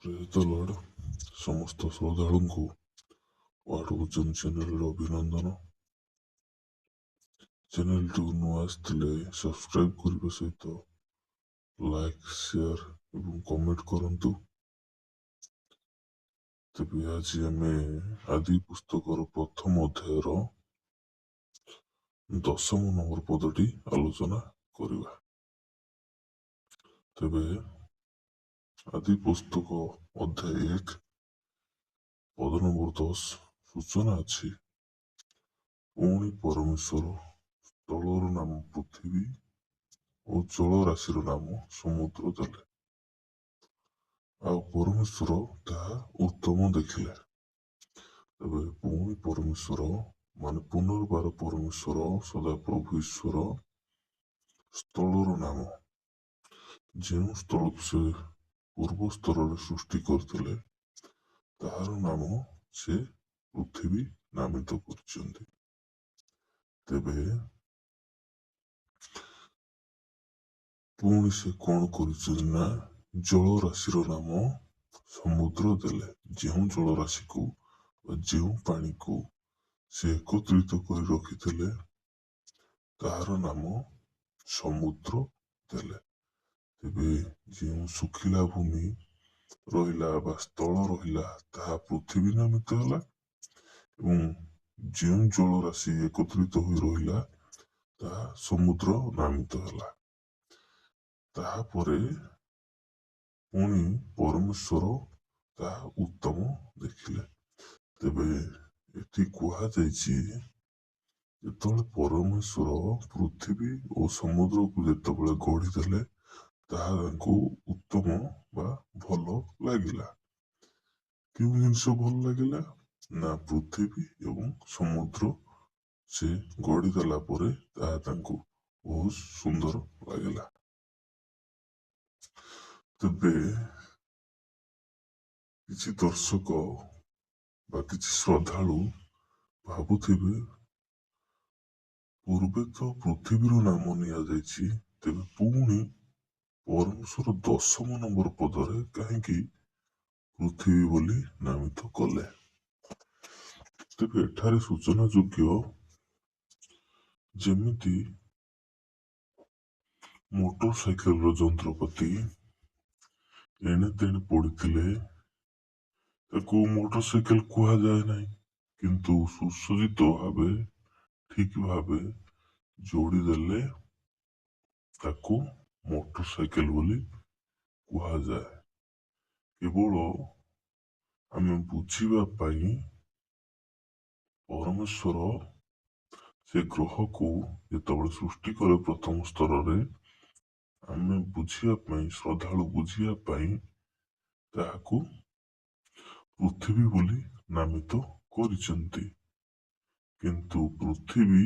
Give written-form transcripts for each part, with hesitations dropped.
ପ୍ରେଜ୍ ଦ ଲର୍ଡ। ସମସ୍ତ ଶ୍ରଦ୍ଧାଳୁଙ୍କୁ ୱାର୍ଡ ଓଜନ ଚ୍ୟାନେଲର ଅଭିନନ୍ଦନ। ଚ୍ୟାନେଲଟିକୁ ନୂଆ ଆସିଥିଲେ ସବସ୍କ୍ରାଇବ୍ କରିବା ସହିତ ଲାଇକ୍, ସେୟାର ଏବଂ କମେଣ୍ଟ କରନ୍ତୁ। ତେବେ ଆଜି ଆମେ ଆଦି ପୁସ୍ତକର ପ୍ରଥମ ଅଧ୍ୟାୟର 10ମ ନମ୍ବର ପଦଟି ଆଲୋଚନା କରିବା। ତେବେ ଆଦି ପୁସ୍ତକ ଅଧ୍ୟାୟ 1, ପଦ ନମ୍ବର 10 ସୂଚନା ଅଛି, ପୁଣି ପରମେଶ୍ୱର ସ୍ଥଳର ନାମ ପୃଥିବୀ ଓ ଜଳରାଶିର ନାମ ସମୁଦ୍ର ଦେଲେ, ଆଉ ପରମେଶ୍ୱର ତାହା ଉତ୍ତମ ଦେଖିଲେ। ତେବେ ପୁଣି ପରମେଶ୍ୱର ମାନେ ପୁନର୍ବାର ପରମେଶ୍ୱର ସଦାପ୍ରଭୁ ଈଶ୍ୱର ସ୍ଥଳର ନାମ, ଯେଉଁ ସ୍ଥଳକୁ ସେ ପୂର୍ବ ସ୍ତରରେ ସୃଷ୍ଟି କରିଥିଲେ, ତାହାର ନାମ ସେ ପୃଥିବୀ ନାମିତ କରିଛନ୍ତି। ତେବେ ପୁଣି ସେ କଣ କରିଛନ୍ତି ନା ଜଳରାଶିର ନାମ ସମୁଦ୍ର ଦେଲେ। ଯେଉଁ ଜଳରାଶିକୁ ବା ଯେଉଁ ପାଣିକୁ ସେ ଏକତ୍ରିତ କରି ରଖିଥିଲେ, ତାହାର ନାମ ସମୁଦ୍ର ଦେଲେ। ତେବେ ଯେଉଁ ଶୁଖିଲା ଭୂମି ରହିଲା ବା ସ୍ଥଳ ରହିଲା, ତାହା ପୃଥିବୀ ନାମିତ ହେଲା ଏବଂ ଯେଉଁ ଜଳରାଶି ଏକତ୍ରିତ ହୋଇ ରହିଲା, ତାହା ସମୁଦ୍ର ନାମିତ ହେଲା। ତାହାପରେ ପୁଣି ପରମେଶ୍ୱର ତାହା ଉତ୍ତମ ଦେଖିଲେ। ତେବେ ଏଠି କୁହାଯାଇଛି, ଯେତେବେଳେ ପରମେଶ୍ୱର ପୃଥିବୀ ଓ ସମୁଦ୍ରକୁ ଯେତେବେଳେ ଗଢ଼ିଦେଲେ, ତାହା ତାଙ୍କୁ ଉତ୍ତମ ବା ଭଲ ଲାଗିଲା। କେଉଁ ଜିନିଷ ଭଲ ଲାଗିଲା ନା ପୃଥିବୀ ଏବଂ ସମୁଦ୍ର ସେ ଗଢ଼ିଦେଲା ପରେ ତାହା ତାଙ୍କୁ ବହୁତ ସୁନ୍ଦର ଲାଗିଲା। ତେବେ କିଛି ଦର୍ଶକ ବା କିଛି ଶ୍ରଦ୍ଧାଳୁ ଭାବୁଥିବେ, ପୂର୍ବେ ତ ପୃଥିବୀର ନାମ ନିଆଯାଇଛି, ତେବେ ପୁଣି ପରମେଶ୍ୱର 10ମ ନମ୍ବର ପଦରେ କାହିଁକି ପୃଥିବୀ ବୋଲି ନାମିତ କଲେ? ତେବେ ଏଠାରେ ସୂଚନା ଯୋଗ୍ୟ, ଯେମିତି ମୋଟର ସାଇକେଲର ଯନ୍ତ୍ରପାତି ଏଣେ ତେଣେ ପଡ଼ିଥିଲେ ତାକୁ ମୋଟର ସାଇକେଲ କୁହାଯାଏ ନାହିଁ, କିନ୍ତୁ ସୁସଜ୍ଜିତ ଭାବେ ଠିକ ଭାବେ ଯୋଡ଼ିଦେଲେ ତାକୁ ମୋଟର ସାଇକେଲ ବୋଲି କୁହାଯାଏ। କେବଳ ଆମେ ବୁଝିବା ପାଇଁ ପରମେଶ୍ୱର ସେ ଗ୍ରହକୁ ଯେତେବେଳେ ସୃଷ୍ଟି କଲେ ପ୍ରଥମ ସ୍ତରରେ, ଆମେ ବୁଝିବା ପାଇଁ, ଶ୍ରଦ୍ଧାଳୁ ବୁଝିବା ପାଇଁ ତାହାକୁ ପୃଥିବୀ ବୋଲି ନାମିତ କରିଛନ୍ତି। କିନ୍ତୁ ପୃଥିବୀ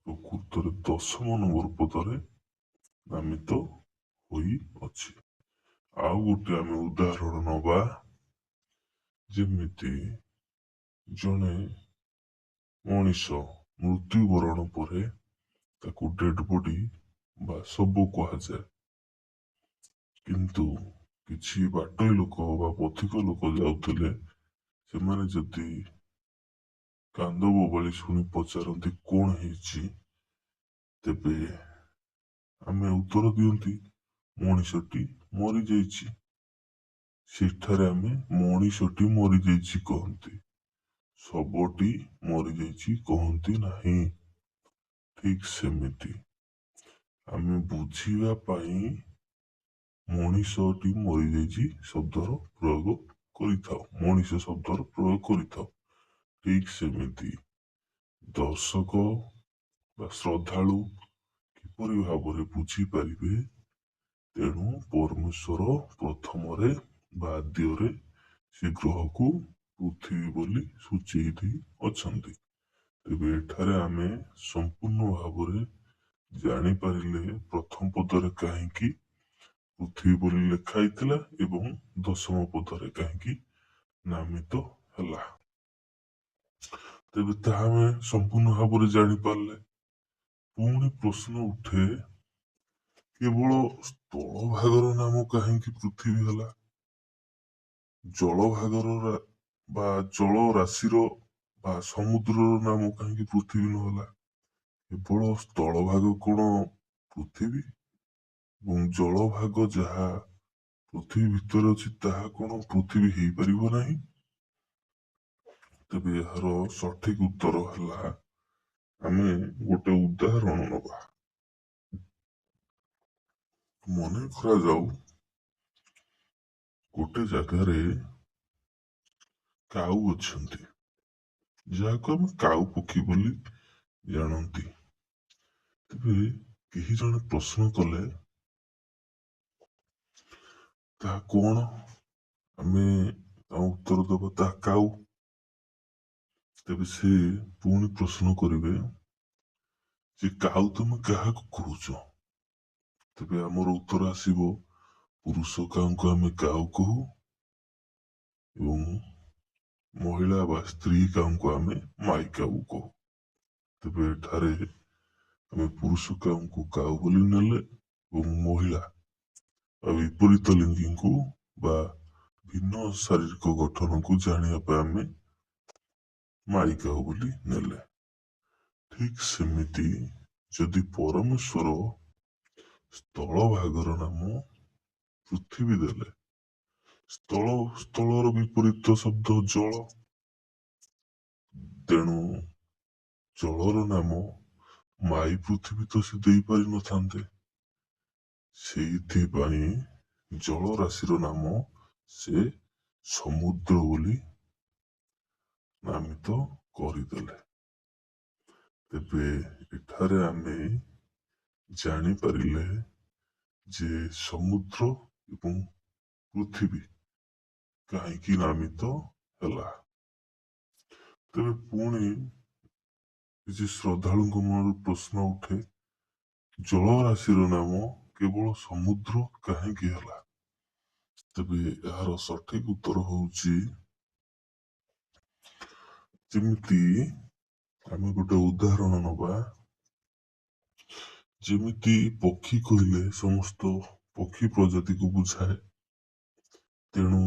ପ୍ରକୃତରେ 10ମ ନମ୍ବର ପଦରେ ନାମିତ ହୋଇଅଛି। ଆଉ ଗୋଟେ ଆମେ ଉଦାହରଣ ନବା, ଯେମିତି ଜଣେ ମଣିଷ ମୃତ୍ୟୁବରଣ ପରେ ତାକୁ ଡେଡ୍ ବଡି ବା ଶବ କୁହାଯାଏ। କିନ୍ତୁ କିଛି ବାଟୋଇ ଲୋକ ବା ପଥିକ ଲୋକ ଯାଉଥିଲେ, ସେମାନେ ଯଦି କାନ୍ଦ ବୋବାଳି ଶୁଣି ପଚାରନ୍ତି କଣ ହେଇଛି, ତେବେ ଆମେ ଉତ୍ତର ଦିଅନ୍ତି ମଣିଷଟି ମରିଯାଇଛି। ସେଠାରେ ଆମେ ମଣିଷଟି ମରିଯାଇଛି କହନ୍ତି, ଶବଟି ମରିଯାଇଛି କହନ୍ତି ନାହିଁ। ଠିକ ସେମିତି ଆମେ ବୁଝିବା ପାଇଁ ମଣିଷଟି ମରିଯାଇଛି ଶବ୍ଦର ପ୍ରୟୋଗ କରିଥାଉ, ମଣିଷ ଶବ୍ଦର ପ୍ରୟୋଗ କରିଥାଉ। ଠିକ ସେମିତି ଦର୍ଶକ ବା ଶ୍ରଦ୍ଧାଳୁ କିପରି ଭାବରେ ବୁଝିପାରିବେ, ତେଣୁ ପରମେଶ୍ୱର ପ୍ରଥମରେ ବା ଆଦ୍ୟରେ ସେ ଗ୍ରହକୁ ପୃଥିବୀ ବୋଲି ସୂଚେଇ ଦେଇ ଅଛନ୍ତି। ତେବେ ଏଠାରେ ଆମେ ସମ୍ପୂର୍ଣ୍ଣ ଭାବରେ ଜାଣିପାରିଲେ ପ୍ରଥମ ପଦରେ କାହିଁକି ପୃଥିବୀ ବୋଲି ଲେଖା ହେଇଥିଲା ଏବଂ 10ମ ପଦରେ କାହିଁକି ନାମିତ ହେଲା। ତେବେ ତାହା ଆମେ ସମ୍ପୂର୍ଣ୍ଣ ଭାବରେ ଜାଣିପାରିଲେ। ପୁଣି ପ୍ରଶ୍ନ ଉଠେ, କେବଳ ସ୍ଥଳ ଭାଗର ନାମ କାହିଁକି ପୃଥିବୀ ହେଲା? ଜଳଭାଗର ବା ଜଳ ରାଶିର ବା ସମୁଦ୍ରର ନାମ କାହିଁକି ପୃଥିବୀ ନହେଲା? କେବଳ ସ୍ଥଳଭାଗ କଣ ପୃଥିବୀ ଏବଂ ଜଳଭାଗ ଯାହା ପୃଥିବୀ ଭିତରେ ଅଛି ତାହା କଣ ପୃଥିବୀ ହେଇପାରିବ ନାହିଁ? ତେବେ ଏହାର ସଠିକ ଉତ୍ତର ହେଲା, ଆମେ ଗୋଟେ ଉଦାହରଣ ନବା। ମନେ କରାଯାଉ ଗୋଟେ ଜାଗାରେ କାଉ ଅଛନ୍ତି, ଯାହାକୁ ଆମେ କାଉ ପକ୍ଷୀ ବୋଲି ଜାଣନ୍ତି। ତେବେ କେହି ଜଣେ ପ୍ରଶ୍ନ କଲେ, ତାହା କଣ? ଆମେ ତା ଉତ୍ତର ଦେବା, ତାହା କାଉ। ତେବେ ସେ ପୁଣି ପ୍ରଶ୍ନ କରିବେ ଯେ କାଉ ତମେ କାହାକୁ କହୁଛ? ତେବେ ଆମର ଉତ୍ତର ଆସିବ, ପୁରୁଷ କାଉଙ୍କୁ ଆମେ କାଉ କହୁ ଏବଂ ମହିଳା ବା ସ୍ତ୍ରୀ କାଉଙ୍କୁ ଆମେ ମାଇ କାଉ କହୁ। ତେବେ ଏଠାରେ ଆମେ ପୁରୁଷ କାଉଙ୍କୁ କାଉ ବୋଲି ନେଲେ ଏବଂ ମହିଳା ବା ବିପରୀତ ଲିଙ୍ଗୀଙ୍କୁ ବା ଭିନ୍ନ ଶାରୀରିକ ଗଠନକୁ ଜାଣିବା ପାଇଁ ଆମେ ମାଇ କାଉ ବୋଲି ନେଲେ। ଠିକ ସେମିତି ଯଦି ପରମେଶ୍ୱର ସ୍ଥଳ ଭାଗର ନାମ ପୃଥିବୀ ଦେଲେ, ସ୍ଥଳ, ସ୍ଥଳର ବିପରୀତ ଶବ୍ଦ ଜଳ, ତେଣୁ ଜଳର ନାମ ମାଇ ପୃଥିବୀ ତ ସେ ଦେଇପାରିନଥାନ୍ତେ। ସେଇଥିପାଇଁ ଜଳ ରାଶିର ନାମ ସେ ସମୁଦ୍ର ବୋଲି ନାମିତ କରିଦେଲେ। ତେବେ ଏଠାରେ ଆମେ ଜାଣିପାରିଲେ ଯେ ସମୁଦ୍ର ଏବଂ ପୃଥିବୀ କାହିଁକି ନାମିତ ହେଲା। ତେବେ ପୁଣି କିଛି ଶ୍ରଦ୍ଧାଳୁଙ୍କ ମନରେ ପ୍ରଶ୍ନ ଉଠେ, ଜଳ ରାଶିର ନାମ କେବଳ ସମୁଦ୍ର କାହିଁକି ହେଲା? ତେବେ ଏହାର ସଠିକ ଉତ୍ତର ହଉଛି, ଯେମିତି ଆମେ ଗୋଟେ ଉଦାହରଣ ନବା, ଯେମିତି ପକ୍ଷୀ କହିଲେ ସମସ୍ତ ପକ୍ଷୀ ପ୍ରଜାତିକୁ ବୁଝାଏ, ତେଣୁ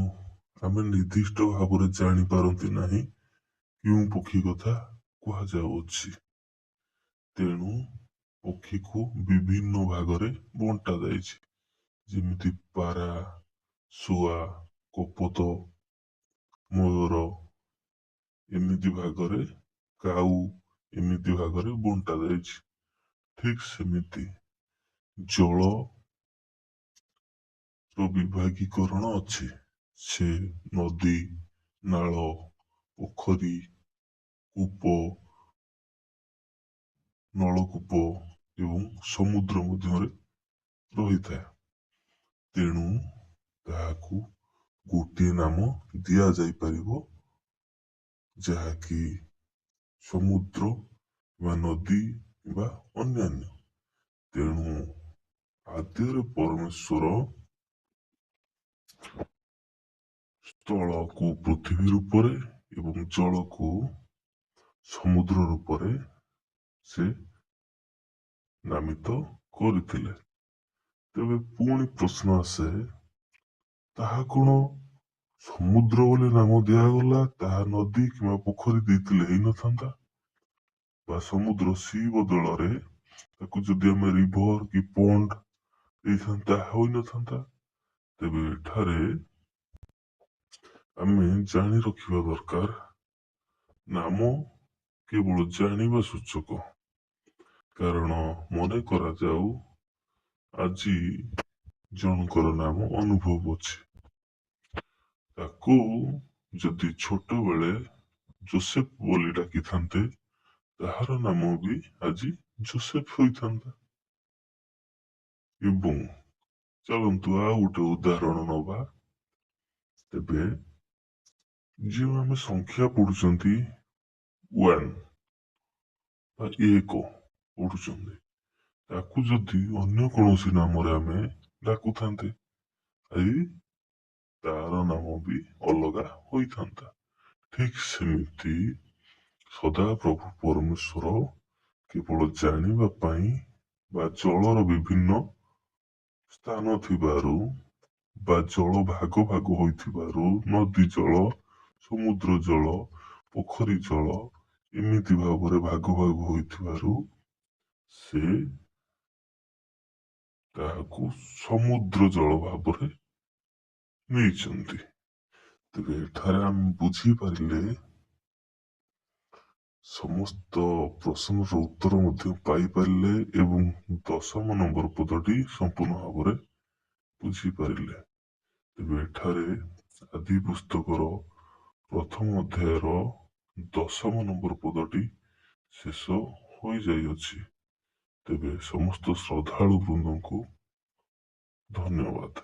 ଆମେ ନିର୍ଦ୍ଦିଷ୍ଟ ଭାବରେ ଜାଣିପାରନ୍ତି ନାହିଁ କେଉଁ ପକ୍ଷୀ କଥା କୁହାଯାଉଅଛି। ତେଣୁ ପକ୍ଷୀକୁ ବିଭିନ୍ନ ଭାଗରେ ବଣ୍ଟା ଯାଇଛି, ଯେମିତି ପାରା, ଶୁଆ, କପୋତ, ମୟୂର, ଏମିତି ଭାଗରେ କାଉ, ଏମିତି ଭାଗରେ ବଣ୍ଟା ଯାଇଛି। ଠିକ ସେମିତି ଜଳ ର ବିଭାଗୀକରଣ ଅଛି। ସେ ନଦୀ, ନାଳ, ପୋଖରୀ, କୂପ, ନଳକୂପ ଏବଂ ସମୁଦ୍ର ମଧ୍ୟରେ ରହିଥାଏ। ତେଣୁ ତାହାକୁ ଗୋଟିଏ ନାମ ଦିଆଯାଇପାରିବ, ଯାହାକି ସମୁଦ୍ର ବା ନଦୀ ବା ଅନ୍ୟାନ୍ୟ। ତେଣୁ ଆଦ୍ୟରେ ପରମେଶ୍ୱର ସ୍ଥଳକୁ ପୃଥିବୀ ରୂପରେ ଏବଂ ଜଳକୁ ସମୁଦ୍ର ରୂପରେ ସେ ନାମିତ କରିଥିଲେ। ତେବେ ପୁଣି ପ୍ରଶ୍ନ ଆସେ, ତାହା କଣ ସମୁଦ୍ର ବୋଲି ନାମ ଦିଆଗଲା, ତାହା ନଦୀ କିମ୍ବା ପୋଖରୀ ଦେଇଥିଲେ ହେଇନଥାନ୍ତା? ବା ସମୁଦ୍ର ସି ବଦଳରେ ତାକୁ ଯଦି ଆମେ ରିଭର କି ପଣ୍ଡ ଦେଇଥାନ୍ତା, ତାହା ହୋଇନଥାନ୍ତା? ତେବେ ଏଠାରେ ଆମେ ଜାଣି ରଖିବା ଦରକାର, ନାମ କେବଳ ଜାଣିବା ସୂଚକ। କାରଣ ମନେ କରାଯାଉ ଆଜି ଜଣଙ୍କର ନାମ ଅନୁଭବ ଅଛି, ତାକୁ ଯଦି ଛୋଟବେଳେ ଜୋସେଫ ବୋଲି ଡାକିଥାନ୍ତେ, ତାହାର ନାମ ବି ଆଜି ଜୋସେଫ ହୋଇଥାନ୍ତା। ଏବଂ ଚାଲନ୍ତୁ ଆଉ ଗୋଟେ ଉଦାହରଣ ନବା। ତେବେ ଯେଉଁ ଆମେ ସଂଖ୍ୟା ପଢୁଛନ୍ତି, ୱାନ୍ ବା ଏକ ପଢୁଛନ୍ତି, ତାକୁ ଯଦି ଅନ୍ୟ କୌଣସି ନାମରେ ଆମେ ଡାକୁଥାନ୍ତେ, ଆଜି ତାର ନାମ ବି ଅଲଗା ହୋଇଥାନ୍ତା। ଠିକ ସେମିତି ସଦାପ୍ରଭୁ ପରମେଶ୍ୱର କେବଳ ଜାଣିବା ପାଇଁ ବା ଜଳର ବିଭିନ୍ନ ସ୍ଥାନ ଥିବାରୁ ବା ଜଳ ଭାଗ ଭାଗ ହୋଇଥିବାରୁ ନଦୀ ଜଳ, ସମୁଦ୍ର ଜଳ, ପୋଖରୀ ଜଳ ଏମିତି ଭାବରେ ଭାଗ ଭାଗ ହୋଇଥିବାରୁ ସେ ତାହାକୁ ସମୁଦ୍ର ଜଳ ଭାବରେ ନେଇଛନ୍ତି। ତେବେ ଏଠାରେ ଆମେ ବୁଝିପାରିଲେ, ସମସ୍ତ ପ୍ରଶ୍ନର ଉତ୍ତର ମଧ୍ୟ ପାଇପାରିଲେ ଏବଂ 10ମ ନମ୍ବର ପଦଟି ସମ୍ପୂର୍ଣ୍ଣ ଭାବରେ ବୁଝିପାରିଲେ। ତେବେ ଏଠାରେ ଆଦି ପୁସ୍ତକର ପ୍ରଥମ ଅଧ୍ୟାୟର 10ମ ନମ୍ବର ପଦଟି ଶେଷ ହୋଇଯାଇଅଛି। ତେବେ ସମସ୍ତ ଶ୍ରଦ୍ଧାଳୁ ବୃନ୍ଦଙ୍କୁ ଧନ୍ୟବାଦ।